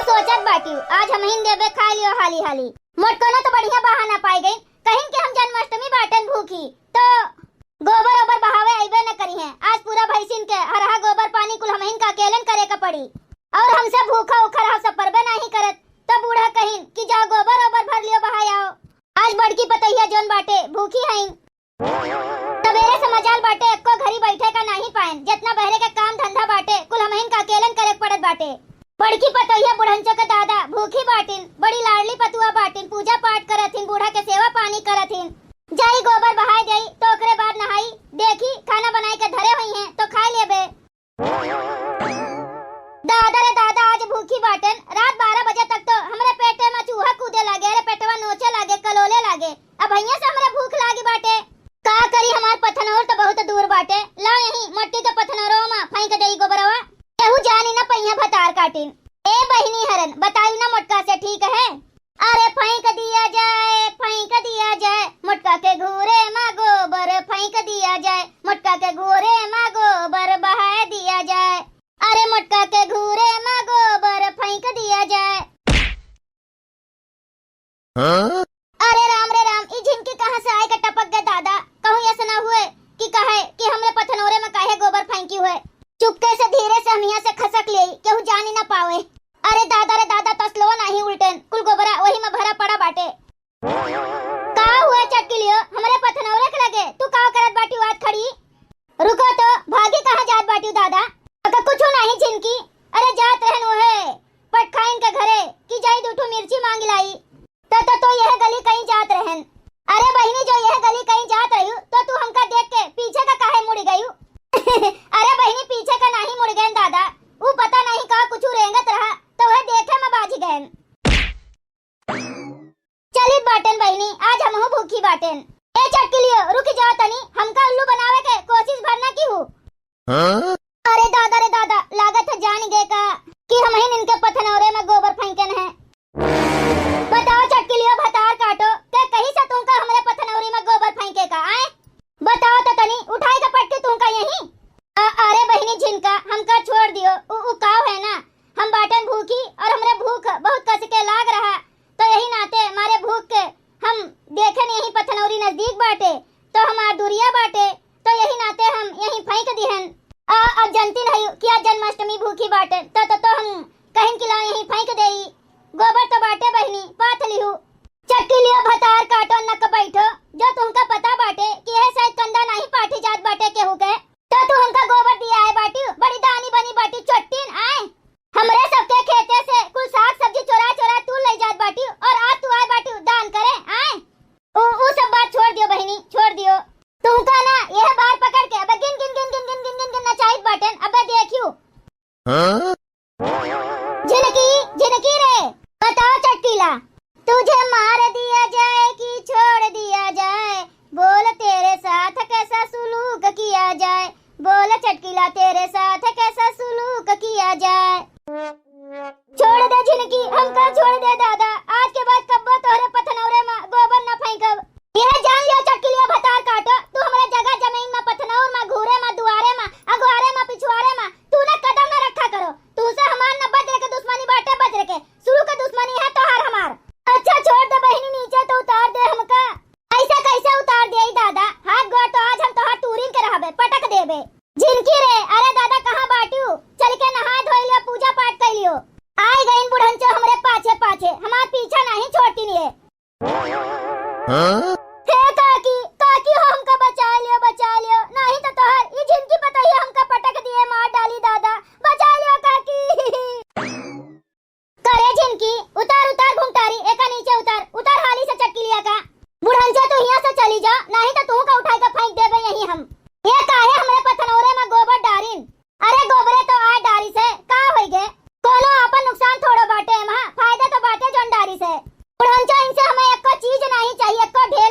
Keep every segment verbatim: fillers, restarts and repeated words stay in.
सोचत बाटिउ, आज हमहिन देबे खाइ लियो हाली हाली। मोटकनो तो बढ़िया बहाना पाइ गइन, कहिन कि हम जन्माष्टमी बाटेन भूखी, तो गोबर ओबर बहावे अइबे न करिहें। आज पूरा भैंसिन के हरहा गोबर पानी कुल हमहिन का अकेलन करे का पड़ी। और हमसे भूखा उखा रहब, सब परबे नाहीं करत। तब बूढ़ा कहिन कि जाओ गोबर ओबर भर लियो, बहाय आओ। आज बड़की पतोहिया जौन बाटे, भूखी हइन। सबेरे से मजाल बाटे, एक्को घरी बैठे का नाहीं पाएन। जेतना बहरे के काम धंधा बाटे, कुल हमहिन का अकेलन करे के पड़त बाटे। बड़की पतोहिया बुढ़ंचो के दादा भूखी बाटिन, बड़ी लाड़ली पतुआ बाटिन, पूजा पाठ करत हिन, बूढ़ा के सेवा पानी करत हिन। जाई गोबर बहाय देई, तो ओकरे बाद नहाई, देखी खाना बनाइ के धरे होइहें, तो खाइ लेबे। दादा रे दादा, आज भूखी बाटेन। रात बारह बजे तक तो हमरे पेटे मा चूहा कूदे लागे, अरे पेटवा नोचे लागे, कलोले लागे। अबहियाँ से हमरे भूख लागि बाटे। का करी, हमार पथनौर तो बहुत दूर बाटे। ला यहीं मट्टी के पथनौरवा मा फेंक देई गोबरवा। केहू जानी न पइहें भतार काटिन। ए बहिनी हरन, बताई न मोटका से, ठीक है? अरे फेंक दिया जाए, फेंक दिया जाए, मोटका के घूरे मा गोबर फेंक दिया जाए, मोटका के घूरे मा गोबर बहाय दिया जाए। अरे मोटका के घूरे मा गोबर फेंक दिया जाए। हाँ? अरे राम रे राम, ई झिनकी कहाँ से आइ के टपक गए दादा? कहूँ ऐसा ना हुए कि कहे कि हमरे पथनौरे मा काहे गोबर फेंकी हुए। चुपके से धीरे से हमहियाँ से खसक लेई, केहू जानी ना पावे। अरे दादा रे दादा, तसलो नाहीं उल्टेन, कुल गोबरा वही मा भरा पड़ा बाटे। का हुआ चटकिलियो, हमरे पथनौरे के लगे तू का करत बाटिउ आज खड़ी? रुको तो, भागी कहाँ जात बाटिउ दादा? अका कुछो नाहीं झिनकी, अरे जात रहन ओहे पटखाइन के घरे कि जाई दू ठो मिर्ची माँगि लाई। त, त तो यह गली कहीं जात रहन। अरे बहिनी, जो यह गली कहीं जात रहिउ, तो तू हमका देख के पीछे का काहे मुड़ि गइउ? अरे बहिनी, पीछे का नाहीं मुड़ि गएन दादा, ऊ पता नाहीं का कुछू रेंगत रहा, तो वह देखे मा बाझि गएन। चलित बाटेन बहिनी, आज हमहू भूखी बाटेन। ए चटकिलियो, रुकि जाओ तनी, हमका उल्लू बनावे के कोशिश भर ना किहू। हाँ? अरे दादा रे दादा, लागत है जानि गए का कि हमहिन इनके पथनौरे मा गोबर फेंकेन है। बताओ चटकिलियो भतार काटो, के कहिस तुमका हमरे पथनौरी मा गोबर फेंके का, आए? बताओ तो तनी, उठाई का पटकी तुमका यहीं? अ-, अरे बहिनी झिनका, हमका छोड़ दियो, उ, उ काव है ना, हम बाटेन भूखी और हमरे भूख बहुत कस के लाग रहा, तो यही नाते मारे भूख के हम देखेन यहीं पथनौरी नजदीक बाटे, तो हमार दुरिया बाटे, तो यही नाते हम यहीं फेंक दिहन। आ, अब जनती नहीं कि आज जन्माष्टमी भूखी बाटे, तो, तो, तो हम कहिन कि लाओ यहीं फेंक देई। गोबर तो बाटे बहिनी, पाथ लिहू। चटकिलियो भतार काटो नक बैठो, जो तुमका पता बाटे कि यह शायद कंदा नाहीं पाठी जात बाटे केहू के, तो तू हमका गोबर दिया है बाटी, बड़ी दानी बनी बाटी चोट्टिन आए। हमरे सबके खेते से कुल साग सब्जी चोरा चोरा तू ले जात बाटी और आज तू आए बाटी दान करे आए। उ, उ सब बात छोड़ दियो बहिनी, छोड़ दियो। तुमका ना यह बार पकड़ के अब गिन गिन गिन गिन गिन गिन गिन गिन नचाइत बाटेन, अबे देखियो। हाँ? झिनकी, झिनकी रे, बताओ चटकीला, तुझे मार दिया जाए कि छोड़ दिया जाए, बोल तेरे साथ कैसा सुलूक किया जाए, बोल चटकीला तेरे साथ कैसा सुलूक किया जाए। छोड़ दे झिनकी, हमका छोड़ दे दादा, आज के बाद कब्बो तोहरे पथनौरे मा गोबर न फेंकब। यह जान लियो चटकिलिया भतार काटो, तू हमरे जगह जमीन मा, पथनौर मा, घूरे मा, दुआरे मा, अगुआरे मा, पिछुआरे मा, तू ना कदम ना रखा करो। तू से हमार ना बजर के दुश्मनी बाटे, बजर के, शुरू के दुश्मनी है तोहार हमार। अच्छा छोड़ दे बहिनी, नीचे तो उतार दे हमका। ऐसा कैसे उतार दे दादा, हाथ गोड़ तो आज हम तोहार तूरिन के रहबे, पटक देबे। झिनकी रे, अरे दादा कहाँ बाटियो? चल के नहाए धोए लियो, पूजा पाठ कर लियो। आई गईन बुढ़ंचो हमरे पाछे पाछे, हमार पीछा नहीं छोड़ती नहीं है। हाँ? हे काकी, काकी हो हमका बचा लियो, बचा लियो, नहीं तो तोहार ई झिनकी पतोहिया हमका पटक दिए, मार डाली दादा, बचा लियो काकी। करे झिनकी, उतार उतार घुंघटारी, एका नीचे उतार, उतार हाली से चटकिलिया का। बुढ़ंचो तू हियां से चली जा, नहीं तो तू का उठाई के फेंक देबे यहीं हम। ये काहे हमरे पथनौरे में गोबर डारिन? अरे गोबरे तो आए डारी से, का होई गे? कोनो आपन नुकसान थोड़ो बाटे एमा, फायदा तो बाटे जौन डारी से। बुढ़ंचो इनसे हमें एको चीज नहीं चाहिए, एको ढेर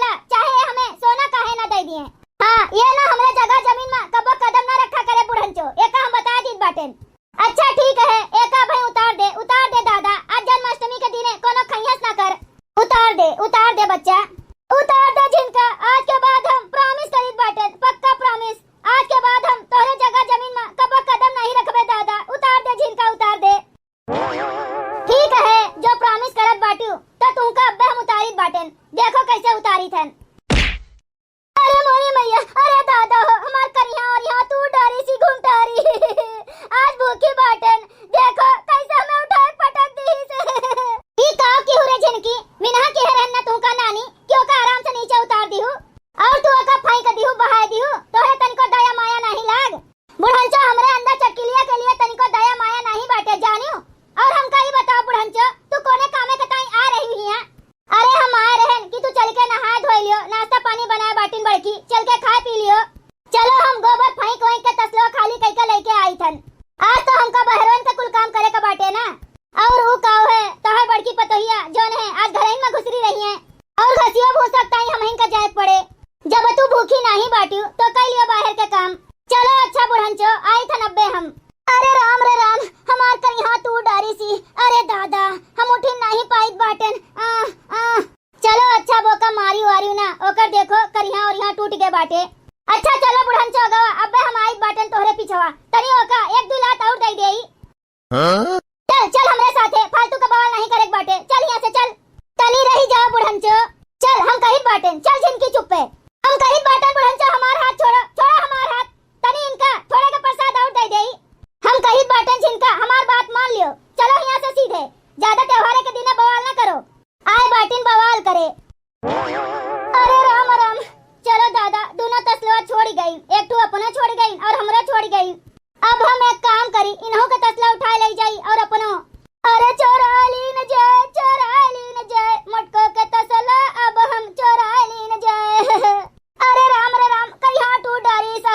चल, चल हमरे साथे, फालतू का बवाल नाहीं करेक बाटे, चल यहाँ से चल। तनी रही जाओ बुढ़ंचो, चल हम कहित बाटेन, चल झिनकी चुप्पे। हम कहित बाटेन बुढ़ंचो, हमार हाथ छोड़ो, छोड़ो हमार हाथ। तनी इनका थोड़े का प्रसाद और दे देई। हम कहित बाटेन झिनका, हमार बात मान लियो, चलो यहाँ से सीधे, ज्यादा त्योहारे के दिने बवाल ना करो। आए बाटिन बवाल करे। अरे राम राम, चलो दादा, दुनो तसलवा छोड़ी गई, एक ठो अपनो छोड़ी गई और हमरो छोड़ी गई। अब हम एक काम करी, इन्हों के तसला उठाए ले जाई और अपनो। अरे चोराए लीन जाए, चोराए लीन जाए, मोटको के तसला अब हम चोराए लीन जाए। अरे राम रे राम, कहीं हाथ टूट डारी सा।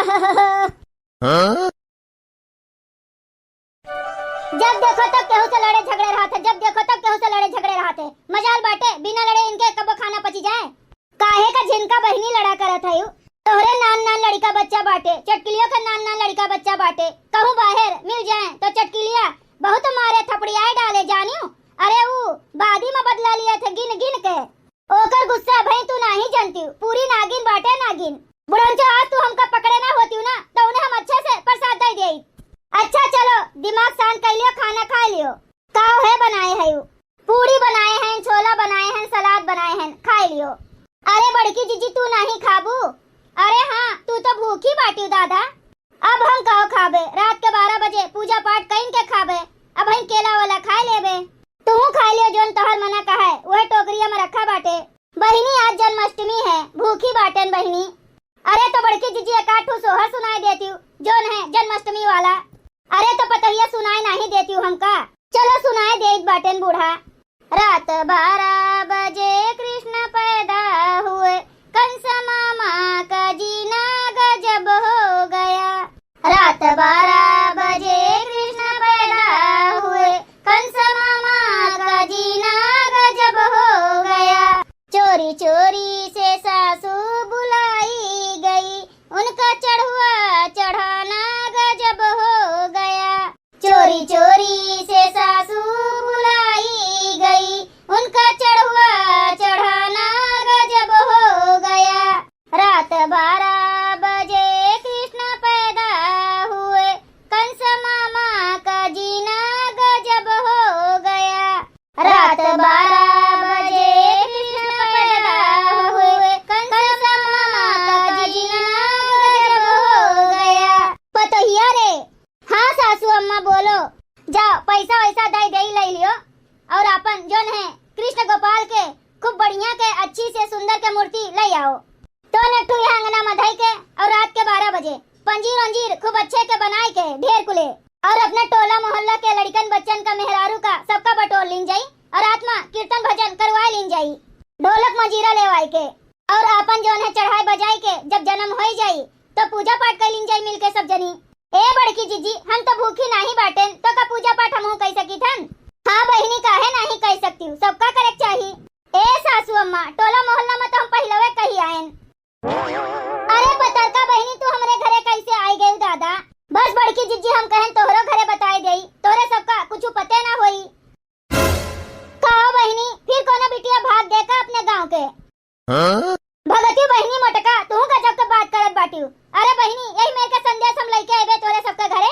जब देखो तब केहू से लड़े झगड़े रहत है, जब देखो तब केहू से लड़े झगड़े रहत है। मजाल बाटे, बिना लड़े इनके कबो खाना पची जाए। काहे का झिनका बहिनी लड़ा करत है यू? तोहरे नान नान लड़िका बच्चा बाटे, चटकिलियो के नान नान लड़िका बच्चा बाटे। कहूँ बाहर मिल जाए तो चटकिलिया बहुत मारे, थपड़ियाए डाले जानियो। अरे ऊ बादी में बदला लिया थे गिन गिन के। ओकर गुस्सा भई तू नाहीं जनतिउ, पूरी नागिन बाटे नागिन। बुढ़ंचो, आज तू हमका पकड़े ना होतिउ ना, तो उन्हें हम अच्छे से प्रसाद दे देई। अच्छा चलो, दिमाग शांत कर लियो, खाना खा लियो। का है बनाए है यू? पूड़ी बनाए हैं, छोला बनाए हैं, सलाद बनाए हैं, खा लियो। अरे बड़की जीजी, तू नाहीं खाबू? अरे हाँ, तू तो भूखी बाटिउ दादा। अब हम कहो खाबे, रात के बारह बजे पूजा पाठ कइन के खाबे, अब हम केला वाला खाए लेबे। तू खाए लियो, जोन तोहर मना कहे, वह टोकरिया में रखा बाटे। बहिनी, आज जन्माष्टमी है, भूखी बाटेन बहिनी। अरे तो बड़की जीजी एक आध ठो सोहर सुनाए देतिउ, जोन है जन्माष्टमी वाला। अरे तो पतोहिया सुनाए नाहीं देतिउ हमका। चलो सुनाए देत बाटेन बूढ़ा। रात बारह बजे कृष्ण पैदा हुए, कंस मामा का जीना गजब हो गया। रात बारह बजे कृष्ण पैदा हुए, कंस मामा का जीना गजब हो गया। चोरी चोरी से सासू बुलाई गई, उनका चढ़ुआ चढ़ाना गजब हो गया। चोरी चोरी से सासू बुलाई गई, उनका चढ़ुआ चढ़ाना गजब हो गया। रात बारह बजे कृष्ण पैदा हुए, कंस मामा का जीना गजब हो गया। रात बारह बजे कृष्ण पैदा हुए, कंस मामा का जीना गजब हो गया। पतोहिया रे, हाँ सासू अम्मा बोलो। जाओ पैसा वैसा दे दे ले लियो और अपन जोन है कृष्ण गोपाल के खूब बढ़िया के अच्छी से सुंदर के मूर्ति ले आओ। तो नेठू यहाँ अंगना में धई के और रात के बारह बजे पंजीर उंजीर खूब अच्छे के बनाए के ढेर कुले और अपने टोला मोहल्ला के लड़िकन बच्चन का मेहरारू का सबका बटोर लीन जाई और रात में कीर्तन भजन करवाए लीन जाई। ढोलक मंजीरा लेवाए के और आपन जोन है चढ़ाई बजाई के जब जन्म होई जाई तो पूजा पाठ कर लीन जाई मिलके सब जनी। ए बड़की जीजी, हम तो भूखी नाही बाटेन, तो का पूजा पाठ हमहू कई सकी थन? हाँ बहिनी, काहे नाही कई सकती हूँ, सबका करे के चाही। ए सासू अम्मा, टोला मोहल्ला में तो हम पहिलवे कही आयन। अरे पतरका बहिनी, तू हमरे घरे कैसे आई गई दादा? बस बड़की जीजी हम कहन तोहरो घरे बताए देई, तोहरे सबका कुछ पते ना होई। का हो बहिनी, फिर कोनो बिटिया भाग गए का अपने गांव के? हाँ? भगतियो बहिनी मोटका, तू गजब के बात करत बाटियो। अरे बहिनी, यही मेर के संदेश हम लेके अइबे तोरे सबके घरे।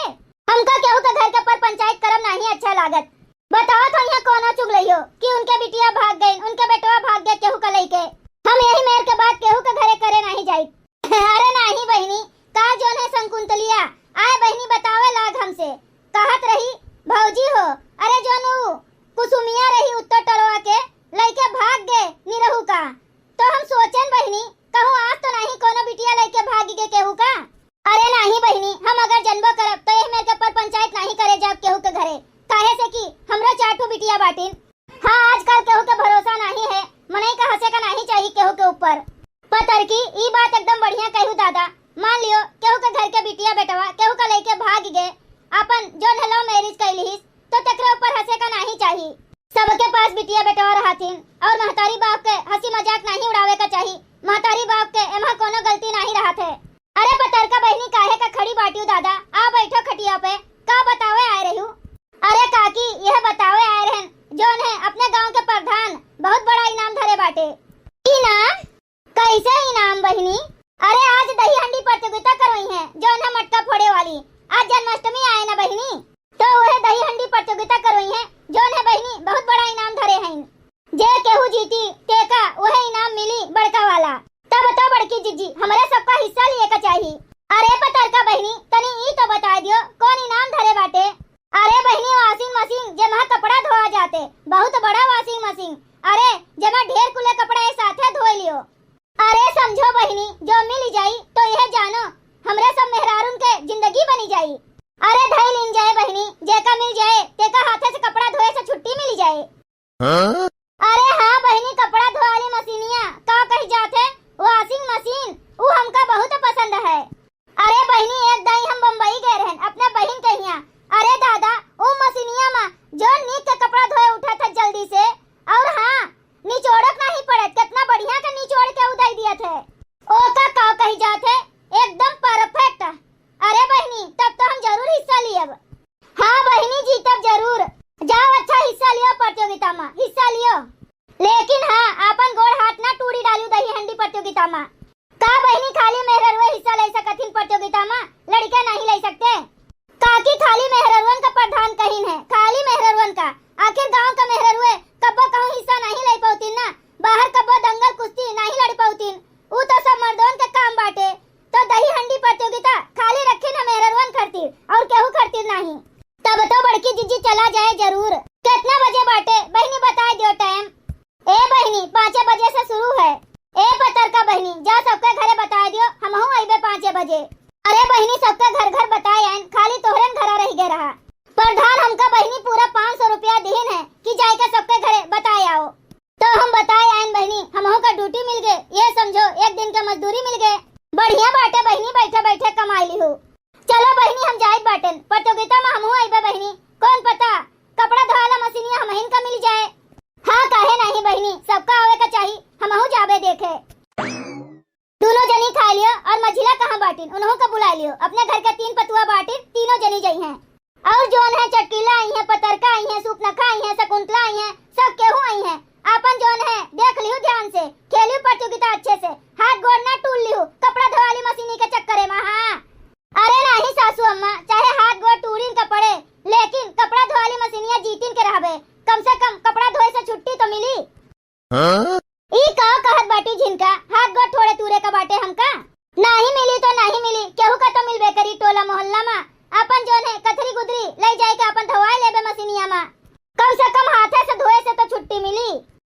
हमका केहू के घर के पर पंचायत करम नाही अच्छा लागत। बतावत हो यहाँ कोनो चुगलइयो कि उनके बिटिया भाग गई, उनके बेटवा भाग गए केहू का लइके। हम यही मेर के बात केहू के घरे करे नाही जाई। अरे नाही बहिनी, का जोन है संकुंतलिया, आए बहिनी बतावे लाग हमसे। कहत रही, भौजी हो, अरे जोन ऊ कुसुमिया रही उत्तर टोलवा के, लइके भाग गए निरहू का। तो हम सोचेन बहिनी, कहूँ आज तो नाही कोनो बिटिया लइके भाग गए केहू का। अरे नाही बहिनी, हम अगर जनबो करब तो एह मेर के पर पंचायत नाही करे जाब केहू के घरे, काहे से कि हमरो चार ठो बिटिया बाटिन। हाँ, आजकल केहू के भरोसा नाही है, मनई का हंसे का नाही चाही केहू के ऊपर। पतरकी, ई बात एकदम बढ़िया कहू दादा। मान लियो, केहू के घर के बिटिया बेटवा केहू का लइके भाग गए, अपन जोन है love marriage कई लिहिस, तो तेकरे ऊपर हंसे का नाही चाही। सबके पास बिटिया बेटवा रहथिन और महतारी बाप के हंसी मजाक नाही उड़ावे का चाही। महतारी बाप के एमा कोनो गलती नाही रहत है। अरे पतरका बहिनी, काहे का खड़ी बाटियो दादा, आ बैठो खटिया पे। का बतावे आए रहियो? अरे काकी, यह बतावे आए रहन, जोन है अपने गांव के प्रधान बहुत बड़ा इनाम धरे बाटे। इनाम? कैसे इनाम बहिनी? अरे आज दही हंडी प्रतियोगिता करवाई है, जोन है मटका फोड़े वाली। आज जन्माष्टमी आए ना बहिनी, तो वह दही हंडी जीती, तेका उहे इनाम मिली बड़का वाला। तब तो बड़की जिज्जी, हमरे सबका हिस्सा लिहे का चाही। अरे पतरका बहिनी, तनी ई तो बताइ दियो, कौन इनाम धरे बाटे? अरे बहिनी, washing machine, जेमा कपड़ा धोआ जाते, बहुत बड़ा washing machine। अरे, जेमा ढेर कुले कपड़ा एक साथे धोइ लियो। अरे समझो बहिनी, जो मिलि जाई तो इहे जानो, हमरे सब मेहरारून के जिंदगी बनि जाई। अरे धइ लीन जाए बहिनी, जेका मिल जाए, तेका हाथे से कपड़ा धोए से छुट्टी मिलि जाए। हाँ? अरे हाँ बहिनी, कपड़ा धोए वाली मशीनिया, का कही जात है, washing machine, ऊ हमका बहुत पसंद है। अरे बहिनी, एक दाई हम बम्बई गए रहन अपने बहिन के हियाँ। अरे दादा, ऊ मशीनिया मा जो नीक के कपड़ा धोए उठत है जल्दी से, और हाँ, निचोड़त नहीं पड़त, कितना बढ़िया के निचोड़ के उदई दियत है। ओका का कही जात है, एकदम perfect। अरे बहिनी, तब तो हम जरूर हिस्सा लियब। हाँ बहिनी, जीतब जरूर। जाओ, अच्छा हिस्सा लियो प्रतियोगिता मा, हिस्सा लियो। लेकिन हाँ, आपन गोड़ हाथ ना टूरी डालियो दही हंडी प्रतियोगिता मा। का बहिनी, खाली मेहररुए हिस्सा लइ सकत हिन प्रतियोगिता मा, लड़िका नहीं लइ सकते? काकी, खाली मेहररुअन का प्रधान कहिन है, खाली मेहररुअन का। आखिर गाँव का मेहररुए कब्बो कहूँ हिस्सा नहीं लइ पउतिन ना, बाहर कब्बो दंगल कुश्ती नहीं लड़ि पउतिन। ऊ तो सब मर्दोन के काम बाटे। तो दही हंडी प्रतियोगिता खाली रखिन है मेहररुअन खातिर, और केहू खातिर नहीं। तब तो बड़की जिज्जी चला जाए जरूर। कितना बजे बाटे बहिनी, बताइ दियो time। ए बहिनी, पाँचे बजे से शुरू है। ए पतरका बहिनी, जा सबके घरे बताइ दियो, हमहू अइबे पाँचे बजे। अरे बहिनी, सबके घर घर बताइ आइन, खाली तोहरेन घरा रहि गए रहा। प्रधान हमका बहिनी पूरा पाँच सौ रुपया दिहिन है कि जाइके सबके घरे बताइ आओ। तो हम बताइ आइन बहिनी, हमहू का duty मिल गए, ये समझो एक दिन के मजदूरी मिल गए। बढ़िया बाटे बहिनी, बैठे बैठे कमाइ लिहू। चलो बहिनी, हम जाइत बाटेन, प्रतियोगिता मा हमहू अइबे बहिनी। कौन पता, कपड़ा धोए वाला मशीनिया हमहिन का मिल जाए। हाँ, काहे नहीं बहिनी, सबका आवे का चाही, हमहू जाबे देखे। दुनो जनी खाइ लियो, और मझिला कहाँ बाटिन, उनहू का बुलाइ लियो। अपने घर के तीन पतुआ बाटिन, तीनों जनी जइहैं। और जौन है चटकीला अइहैं, पतरका अइहैं, सूपनखा अइहैं, शकुंतला अइहैं, सब केहू अइहैं। आपन जौन है देख लिहू ध्यान से, खेलिहू प्रतियोगिता अच्छे से, हाथ गोड़ ना टूल लिहू, कपड़ा धोए वाली मशीनी के चक्करे मा। हाँ। अरे नाही सासू अम्मा, चाहे हाथ गोड़ टूरिन के पड़े, लेकिन कपड़ा धोए वाली मशीनिया जीतिन के रहबे। कम से कम कपड़ा धोए से छुट्टी तो मिली। हाँ? ई का कहत बाटी झिनका, हाथ गोड़ थोड़े तूरे का बाटे हमका? नाही मिली तो नाही मिली, केहू का तो मिलबे करी टोला मोहल्ला मा। आपन जौन है कथरी गुदरी लइ जाइके आपन धोवाइ लेबे मशीनिया मा। कम से कम हाथे से धोए से तो छुट्टी मिली।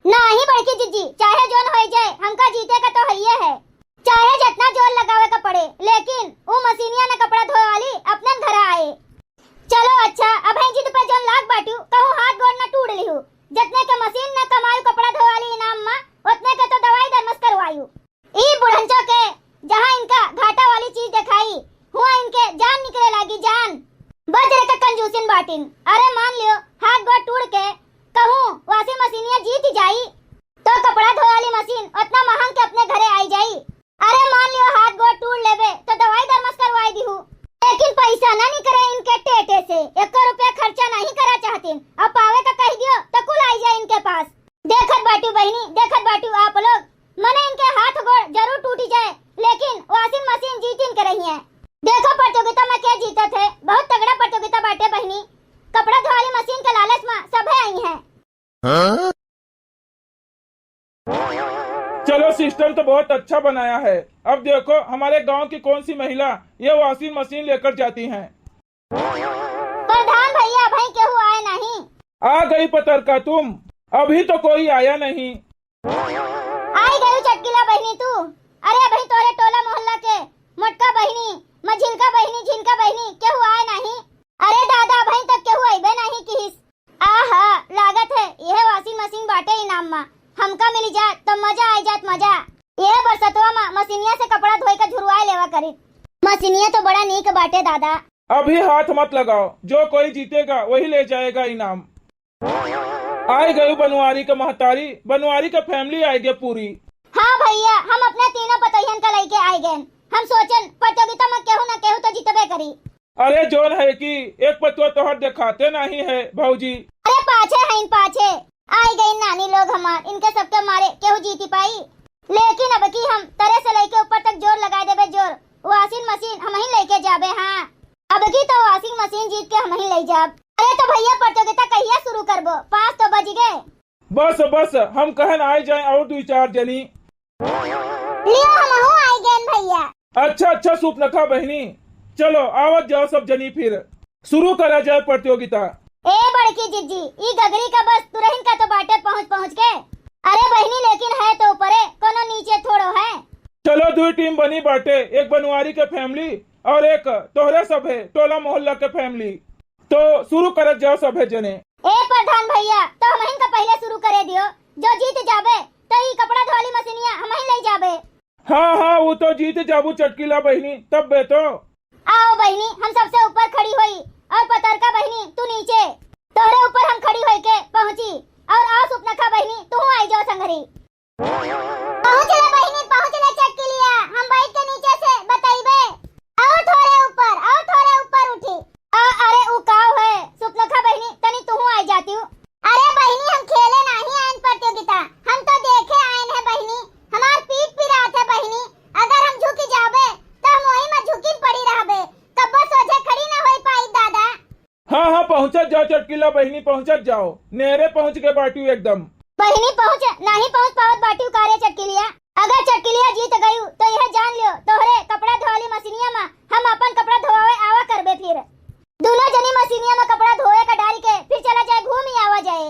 नाही बड़की जिज्जी, चाहे जौन होइ जाए, हमका जीते का तो हइये है। चाहे जितना जोर लगावे का पड़े, लेकिन ऊ मशीनिया न कपड़ा धोए वाली अपनन घरा आए। चलो अच्छा, अबहीं जिद पे जौन लाग बाटू, कहूँ हाथ गोड़ न टूड़ लिहू। जतने के मशीन न कमायू कपड़ा धोए वाली इनाम मा, ओतने के तो दवाई दरमस करवायू। ई बुढ़ंचो के जहाँ इनका घाटा वाली चीज देखाई, हुआँ इनके जान निकरे लागी, जान। बज्र के कंजूसिन बाटिन। अरे मान लियो, हाथ गोड़ टूड़ के कहूँ washing मशीनिया जीत जाई, तो कपड़ा धोए वाली मशीन ओतना महंग के अपने घरे आई जाई। अरे मान लियो, हाथ गोड़ टूड़ लेबे, तो दवाई दरमस करवाई दिहू। लेकिन पैसा ना निकरे इनके टेटे से, एको रुपया खर्चा नहीं करा चाहतीन। अब पावे का कह दियो, तो कुल आई जाए इनके पास। देखत बाटू बहिनी, देखत बाटू आप लोग, मने इनके हाथ गोड़ जरूर टूटी जाए, लेकिन washing मशीन जीतिन के रही है। देखो प्रतियोगिता मा के जीतत है, बहुत तगड़ा प्रतियोगिता बाटे बहिनी। कपड़ा धोए वाली मशीन के लालच मा सभे आई हैं। हाँ? चलो, system तो बहुत अच्छा बनाया है। अब देखो हमारे गांव की कौन सी महिला ये washing मशीन लेकर जाती हैं। प्रधान भैया, अबहीं केहू आए नहीं। आ गई पतरका तुम, अभी तो कोई आया नहीं। आई गई चटकीला बहिनी तू। अरे अबहीं तोरे टोला मोहल्ला के मोटका बहिनी, मझिलका बहिनी, झिनका बहिनी, केहू आए नहीं। अरे दादा, अबहीं तक केहू अइबे नहीं किहिस। आहा, लागत है यह washing मशीन बाटे इनाम मा, हमका मिली जात तो मजा आइ जात मजा। यह बरसतवा मा मशीनिया से कपड़ा धोए का झुरवाए लेवा करी। मशीनिया तो बड़ा नीक बाटे दादा। अभी हाथ मत लगाओ, जो कोई जीतेगा वही ले जाएगा इनाम। आइ गई बनवारी का महतारी, बनवारी का family आइ गई पूरी। हाँ भैया, हम अपने तीनों पतोहियन का लइके आइ गए। हम सोचन प्रतियोगिता मा केहू न केहू तो जीतबे करी। अरे जौन है कि एक पतुआ तोहर देखाते नहीं है भौजी। अरे पाछे हइन पाछे, आइ गइन नानी लोग हमार, इनके सबके मारे केहू जीती पाई। लेकिन अब की हम तरे से लइके ऊपर तक जोर लगाइ देबे जोर, washing मशीन हमही लइके जाबे। हाँ, अब की तो washing मशीन जीत के हमही लइ जाब। अरे तो भैया प्रतियोगिता कहिया शुरू करबो? पाँच तो बजि गए। बस बस, हम कहन आइ जाए और दुइ चार जनी। लियो, हमहू आइ गएन भइया। अच्छा अच्छा सुपनखा बहिनी, चलो आवत जाओ सब जनी फिर। शुरू करा जाए प्रतियोगिता। ए बड़की जिज्जी, ई गगरी का बस तुरहिन का तो बाटे पहुँच पहुँच के। अरे बहिनी, लेकिन है तो ऊपरे, कोनो नीचे थोड़ो है। चलो, दुइ टीम बनी बाटे, एक बनवारी के family और एक तोहरे सभे टोला मोहल्ला के family। तो शुरू करत जाओ सभे जने। ए प्रधान भइया, तो हमहिन का पहिले शुरू करे दियो, जो जीत जाबे तो ई कपड़ा धोवाली मशीनिया हमहिन लइ जाबे। हाँ हाँ, उ तो जीत जाबू चटकीला बहिनी, तब बे तो। आओ बहिनी, हम सबसे ऊपर खड़ी होई और पतरका बहिनी तू नीचे, तोहरे ऊपर हम खड़ी होई के पहुँची। और आओ सुपनखा बहिनी, तू आई जाओ संघरी। पहुँच ले बहिनी, पहुँच ले चटकीलिया, हम बैठ के नीचे से बतइबे। आओ थोड़े ऊपर, आओ थोड़े ऊपर उठी। आ, अरे उ काव है सुपनखा बहिनी, तनी तुहू आई जातिउ। अरे बहिनी, हम खेले नाहीं आएन प्रतियोगिता, हम तो देखे आएन है बहिनी। हमार पीठ पिरात है बहिनी, अगर हम झुकि जाबे तो हम वही में झुकिन पड़ी रहबे, कब्बो सोझे खड़ी ना होई पाई दादा। हाँ हाँ, पहुँचत जाओ चटकीला बहिनी, पहुँचत जाओ, नेरे पहुँच गए बाटिउ एकदम। बहिनी पहुँच, नाहीं पहुँच पावत बाटिउ का रे चटकीलिया? अगर चटकीलिया जीत गइउ तो यह जान लियो, तोहरे कपड़ा धोवाली मशीनिया में हम अपन कपड़ा धोवावे आवा करबे फिर। दुनो जनी मशीनिया में कपड़ा धोवे का डाल के फिर चला जाए घूमी आवा जाए।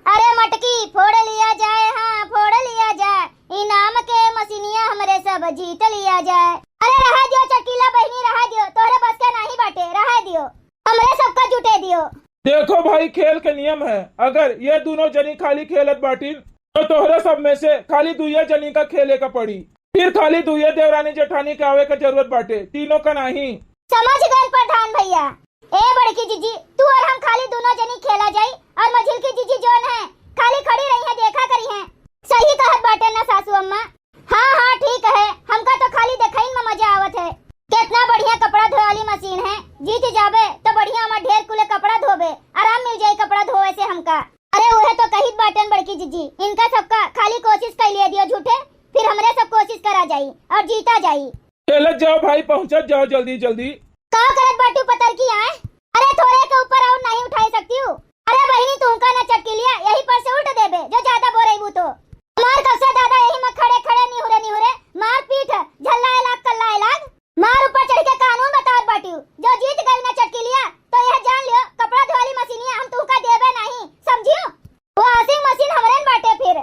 अरे मटकी फोड़ लिया जाए, हाँ फोड़ लिया जाए, इनाम के मशीनिया हमरे सब जीत लिया जाए। अरे रहा दियो चटकीला बहिनी, रहा दियो, तोहरे बस के नाहीं बाटे, रहा दियो, हमरे सबका जुटे दियो। देखो भाई, खेल के नियम है, अगर ये दुनो जनी खाली खेलत बाटिन तो तोहरे सब में से खाली दुइये जनी का खेले का पड़ी। फिर खाली दुइये देवरानी जेठानी के आवे का जरूरत बाटे, तीनों का नाहीं। समझ गए प्रधान भइया। ए बड़की जिज्जी, तू और हम खाली दुनो जनी खेला जाई और मझिलकी जिज्जी जौन है खाली खड़ी रही है, देखा करी है। सही कहत बाटे ना सासू अम्मा? हाँ हाँ ठीक है, हमका तो खाली देखइन में मजा आवत है। कितना बढ़िया कपड़ा धोवाली मशीन है, जीत जाबे तो बढ़िया हमार ढेर कुले कपड़ा धोबे, आराम मिल जाई कपड़ा धोवे से हमका। अरे उहे तो कहित बाटेन बड़की जिज्जी, इनका सबका खाली कोशिश कइ लिए दियो झूठे, फिर हमरे सब कोशिश करा जाई और जीता जाई। चलत जाओ भाई, पहुँचत जाओ जल्दी जल्दी। का करत बाटिउ पतरकी आए? अरे थोड़े के ऊपर और नाहीं उठाई सकतिउ? अरे बहिनी, तुमका न चटकीलिया यही पर से उल्ट देबे, जो ज्यादा बोरइबू तो। हमार कब से दादा यही में खड़े खड़े निहुरे निहुरे मार पीठ झल्लाए लाग कल्लाए लाग। मार ऊपर चढ़ के कानून बतावत बाटिउ, जो जीत गइल न चटकीलिया तो यह जान लियो, कपड़ा धोवाली मशीनिया हम तुमका देबे नाहीं, समझियो? वो washing machine हमरेन बाटे फिर।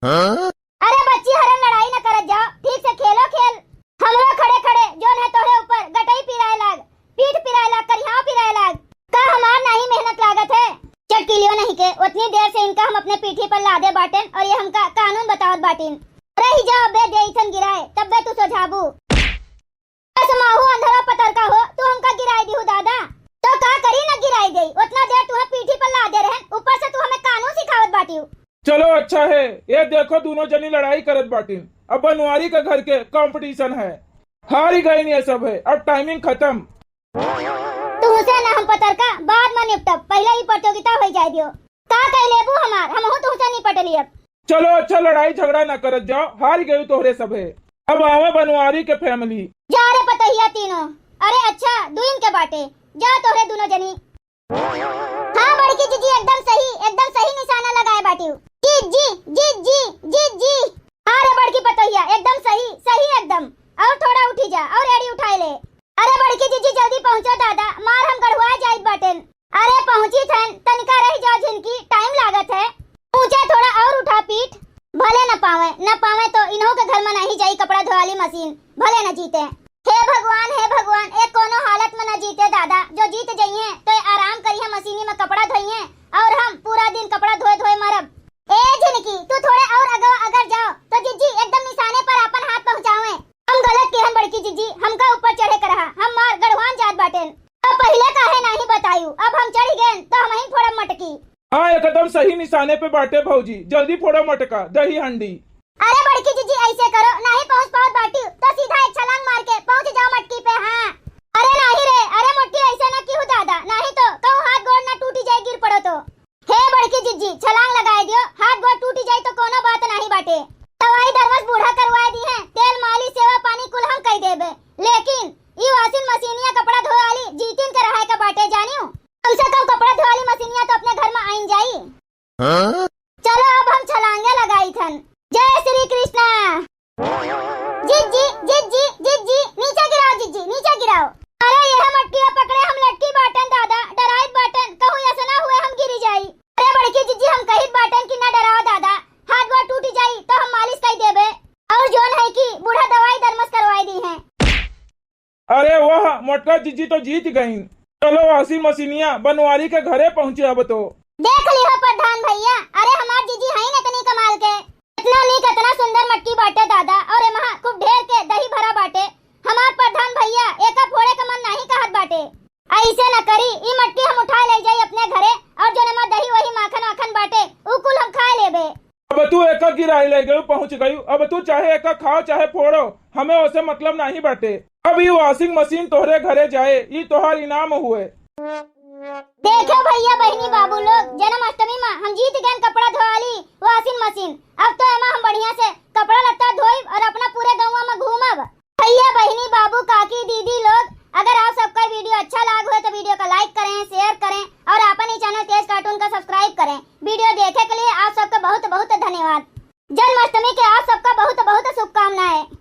हाँ? अरे बच्ची हरन लड़ाई न करत जाओ, ठीक से खेलो खेल। हमरो खड़े खड़े जौन है तोहरे ऊपर गटई पिराए लाग, पीठ पिराए लाग, करिहाव पिराए लाग। का हमार नाहीं मेहनत लागत है? चटकीलियो नहीं के, उतनी देर से इनका हम अपने पीठी पर लादे बाटेन और ये हमका कानून बतावत बाटिन। रही जाओ बे, देइथन गिराए, तब्बे तू सोझाबू। बस माहू अंधरा पतरका हो, तू हमका गिराई दिहु दादा। तो का करी न गिराई देई, उतना देर तुहे पीठी पर लादे रहन, ऊपर से तू हमें कानून सिखावत बाटिउ। चलो अच्छा है, ये देखो दुनो जनी लड़ाई करत बाटिन, अब बनवारी के घर के competition है, हारी गइन ये सब है, अब timing खतम। तुहसे ना हम पतरका, बाद में निपटब, पहिले ई प्रतियोगिता होइ जाए दियो। का कइ लेबू हमार, हमहू तुहसे निपट लियब। चलो अच्छा, लड़ाई झगड़ा ना करत जाओ, हार गयू तोहरे सभे। अब आवे बनवारी के family। जा रे पतहिया तीनों। अरे अच्छा, दुइन के बाटे। जा तोहरे दुनो जनी। हाँ बड़की जिज्जी, एकदम सही, एकदम सही निशाना लगाए बाटिउ। जी, जी, जी, जी, जी, जी। हाँ रे बड़की पतोहिया, एकदम सही, सही एकदम। और थोड़ा उठी जा, और एड़ी उठाए ले। अरे बड़की जिज्जी, जल्दी पहुँचो दादा, मार हम गढ़ुआ जाइत बाटेन। अरे पहुँची थन, तनिका रह जाओ झिनकी, time लागत है। ऊँचे थोड़ा और उठा पीठ। भले न पावे, न पावे तो इन्हों के घर में नहीं जाई कपड़ा धोवाली मशीन, भले न जीते। हे भगवान, हे भगवान, ए कोनो हालत में न जीते दादा, जो जीत जइहें तो ए आराम करिहें, मशीनी में कपड़ा धोइहें और हम पूरा दिन कपड़ा धोए धोए मरब। ए झिनकी, तू थोड़े और अगवा अगर जाओ तो जिज्जी एकदम निशाने पर आपन हाथ पहुँचावे। हम गलत किहन बड़की जिज्जी, हमका ऊपर चढ़े के रहा, हम मार गढ़वान जात बाटेन। तो पहिले काहे नाही बतायू, अब हम चढ़ गएन तो हमहिन फोड़ब मटकी। हाँ, एकदम सही निशाने पे बाटे भौजी, जल्दी फोड़ो मटका, दही हंडी। अरे बड़की जिज्जी, ऐसे करो, नाही पहुँच पावत बाटी तो सीधा एक छलांग मार के पहुँच जाओ मटकी पे। हाँ। अरे नाही रे, अरे मोटी, ऐसे ना किहू दादा, नाही तो कहूँ हाथ गोड़ ना टूटी जाए, गिर पड़ो तो। हे बड़की जिज्जी, छलांग लगाए दियो, हाथ गोड़ टूटी जाए तो कोनो बात नाही बाटे। दवाई दरवस बूढ़ा करवाए दिहें, तेल मालिश, सेवा पानी कुल हम कई देबे, लेकिन ई washing मशीनिया कपड़ा धोए वाली जीतिन के रहाए का बाटे जानियो। कम से कम कपड़ा धोए वाली मशीनिया तो अपने घर में आइन जाई। हाँ? चलो का जीजी तो जीत गईं। चलो वाशिंग मशीनिया, बनवारी के घरे पहुँचे अब तो। देख लिहो प्रधान भइया, अरे हमार जीजी हईन इतनी कमाल के, इतना नीक, इतना सुंदर मटकी बाटे दादा, और एमा खूब ढेर के दही भरा बाटे। हमार प्रधान भइया, एका फोड़े का मन नाहीं कहत बाटे। अइसे न करी, ई मटकी हम उठाए लइ जाई अपने घरे, और जौन एमा दही वही माखन वाखन बाटे, ऊ कुल हम खाए लेबे। अब तू एका गिराई लइ गयू, पहुँच गयू, अब तू चाहे एका खाओ चाहे फोड़ो, हमें ओसे मतलब नाहीं बाटे। अब ई वाशिंग मशीन तोहरे घरे जाए, ई तोहार इनाम हुए। देखो भइया बहिनी बाबू लोग, जन्माष्टमी मा हम जीत गएन कपड़ा धोवाली वाशिंग मशीन। अब तो एमा हम बढ़िया से कपड़ा लत्ता धोइब और अपना पूरे गौवा मा घूमब। भइया बहिनी बाबू काकी दीदी लोग, अगर आप सबका वीडियो अच्छा लाग होए तो वीडियो का लाइक करें, शेयर करें और आपन ई चैनल तेज कार्टून का सब्सक्राइब करें। वीडियो देखे के लिए आप सबका बहुत बहुत धन्यवाद। जन्माष्टमी के आप सबका बहुत बहुत शुभकामनाएं।